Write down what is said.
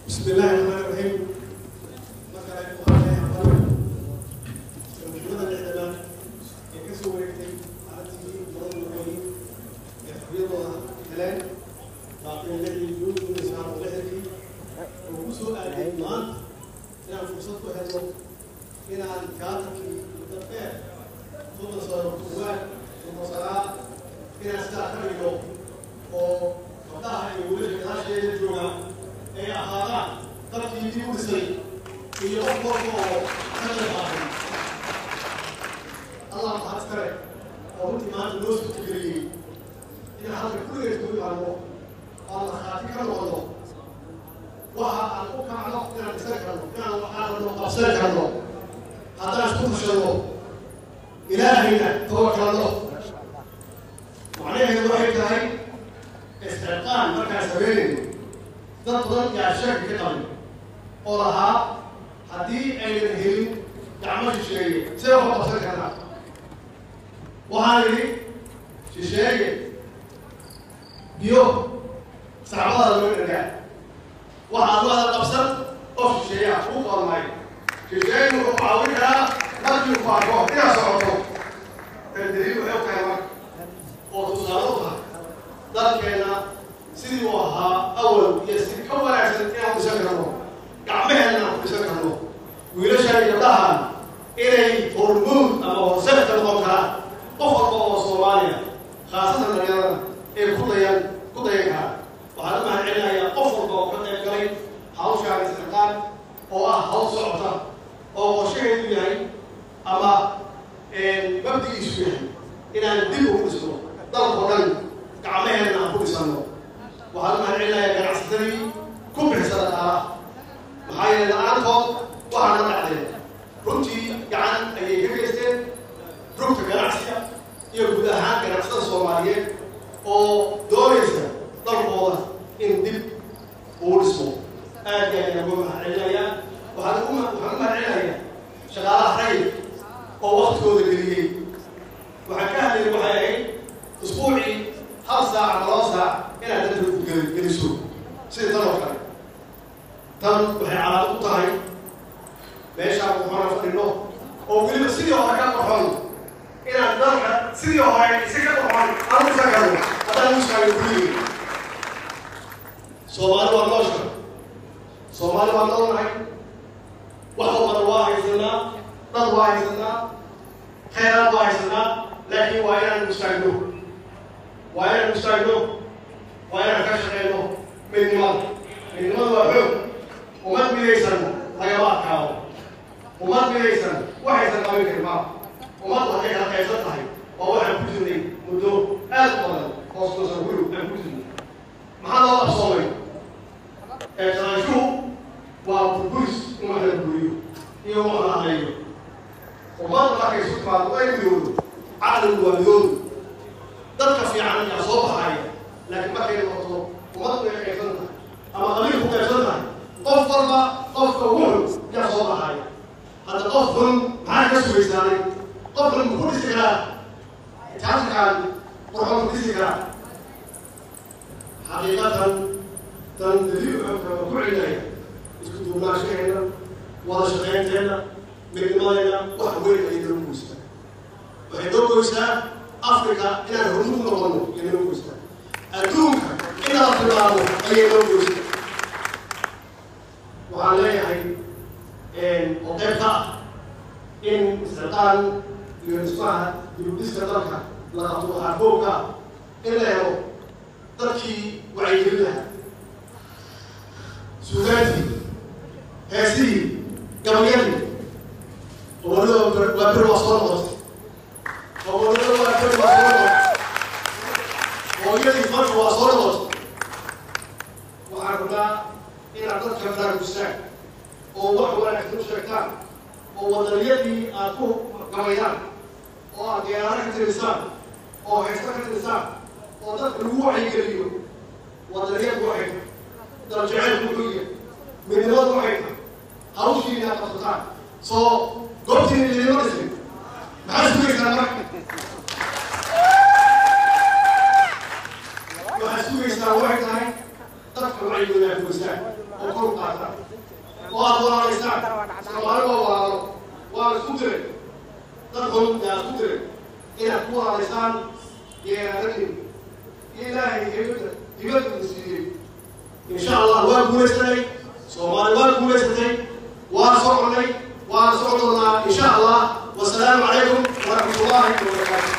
بسم الله الرحمن الرحيم. Markale waxaan leeyahay sanadguurada 60aad ee ka soo wareegtay maalintii gobolada waqooyi ee xorriyadooda heleen, 26-dii Juun 1960-kii, oo ku soo aaday maanta inaan fursad ku helno inaan tiyaatarkii muddo dheer, 30 sano ku dhawaad 30 sanaa, inaan sidaa ka dhigno oo gabdhaha iyo wiilasha gadaasheeda jooga ay ahaadaan dadkii dib u dhisay iyo qof walba oo ka qayb qaatay. Allah mahad iskale oo runtii maanta noo suurtageliyey inaan halka kulligeed iskugu imaano oo aan markhaati ka noqono waxa aan u kacno, inaan dhisan karno, inaan waxaan rabno qabsan karno haddaan isku tashano, Ilaahayna tawakalno. Macnaheedu waxay tahay isxilqaan markaan samaynayno, dad badan yaa shaki ka qabin oo lahaa haddii aynan helin gacmo shisheeye see wax u qabsan karnaa. Waxaan idhi, shisheeye biyo sacbadaada loo dhergaa, waxaad wada qabsan qof shisheeyaha kuu qaban maayo. Shisheeye wuxuu caawin karaa markii ku arko inaad socoto. Tan daliil waxay u tahay marka oo tusaale u tahay dalkeena sidii uu ahaa awal iyo si ka wanaagsan inaan dhisan karno, gacmaheenna aan ku dhisan karno, wiilashan iyo gabdhahan inay hormuud ama horseed ka noqon karaan, qof walba oo Soomaaliya, khaasatan dhalinyarada, ay ku dayan karaan. Waxaan u mahad celinayaa qof walba oo ka qayb galay hawshaan isxilqaan oo ah hawl socota oo qorshaheedu yahay ama mabdigiisu yahay inaan dib ugu dhisno dalkoo dhan, gacmaheenna aan ku dhisano. Waxaan u mahad celinayaa ganacsatadii ku bixisa dhaqaalaha, maxaa yeelay la-aantood waxaana dhacdeen. Runtii gacan ayay ka geysteen rugta ganacsiga iyo guud ahaan ganacsatada Soomaaliyeed oo doonaysa dalkooda in dib uu dhismo. Aad iyo ayaan uga mahad celinayaa. Waxaan u mahad celinayaa shaqaalaha rayid oo waktigooda geliyey. Waxaan ka hadlayay waxay ahayd usbuucii hal saac ama 2 saac inaad dadka ku geliso sidii tan oo kale. Tan waxay calaamad u tahay meeshaan qurxoona fadhino oo weliba sidii hore ka qurxoon, inaan dalka sidii hore si ka qurxoon aan u dhisan karno haddaan muskaaga kulligii. Soomaali waa noosha, Soomaali waa noolnahay, wax walbana waa haysanaa, dad waa haysanaa, khayraad waa haysanaa, laakiin waa inaan istaagno, waa inaan istaagno, waa inaan ka shaqeyno midnimada. Midnimada waa xoog. Ummad midaysan lagama adkaado. Ummad midaysan waxaysan qaban karin maa. Ummaddu hadday kala qaybsan tahay, waa waxaan ku jirnay muddo aad u badan oo 30 sano guri aan ku jirnay. Maxaa loo qabsoomay? Qaybsanaanshuhu waa burburis in wax la buriyo iyo wax la haleeyo. Ummadda markay isu timaado ay midoodo, caqligu waa midoodu, dadka fiican ayaa soo baxaya. Laakiin markay noqoto ummaddu ay qaybsan tahay ama qabiil ku qaybsan tahay, qof walba qofka ugu xun yaa soo baxaya. Hadda qof xun maxaa ka sugaysaanay? Qof xun muku dhisi karaa tiyaatarkan qurxoon? Ku dhisi karaa? Xaqiiqatan tan daliil wuxuu ku celinaya isku duubnaanshaheena, wada shaqaynteena, midnimadeena. Wax weyn ayay noo goysaa, waxay noo goysaa Africa inaan hormuud ku noqono ayay noo goysaa, adduunka inaan tilmaamo ayay noo goysaa. Waxaan leeyahay oo qayb ka ah in isxilqaan iyo dhismaha dib u dhiska dalka la qabto, waxaa koob ka ah in la helo dadkii wacyigelin lahaa, suugaantii, heesihii, gabayadii. Gobolada waa beri waa soo noqotay, gobolada waa beri waa soo noqotay, hooyadii fanka waa soo noqotay. Waxaan rabnaa inaad dadka baraarujisaan oo wax wanaagsan u sheegtaan oo wadaniyadii aad ku gabayaan oo aad diyaaro ka tirisaan oo heeso ka tirisaan oo dadka lagu wacyigeliyo wadaniyadu waxay tahay, daljaceylku wuxuu yahay, midnimadu waxay tahay. Hawshiina aad qabsataan soo goobtiina idinma dhisin. Maxaa sugaysaa marka? Waxaa sugaysaa waxay tahay dadka wacyigooda aad goysaan oo kor u qaataan oo aad walaalaysaan. Soomaali waa walaalo, waa la isku diray, dad xun yaa isku diray. Inaad ku walaalaysaan yeeraadadin Ilaahay hibada hibada uu siiyey. Insha Allah waa guulaysanay, Soomaali waa guulaysatay, waa soconay, waana socon doonaa insha Allah. Wasalaamu calaykum waraxmat ullahi wabarakaatu.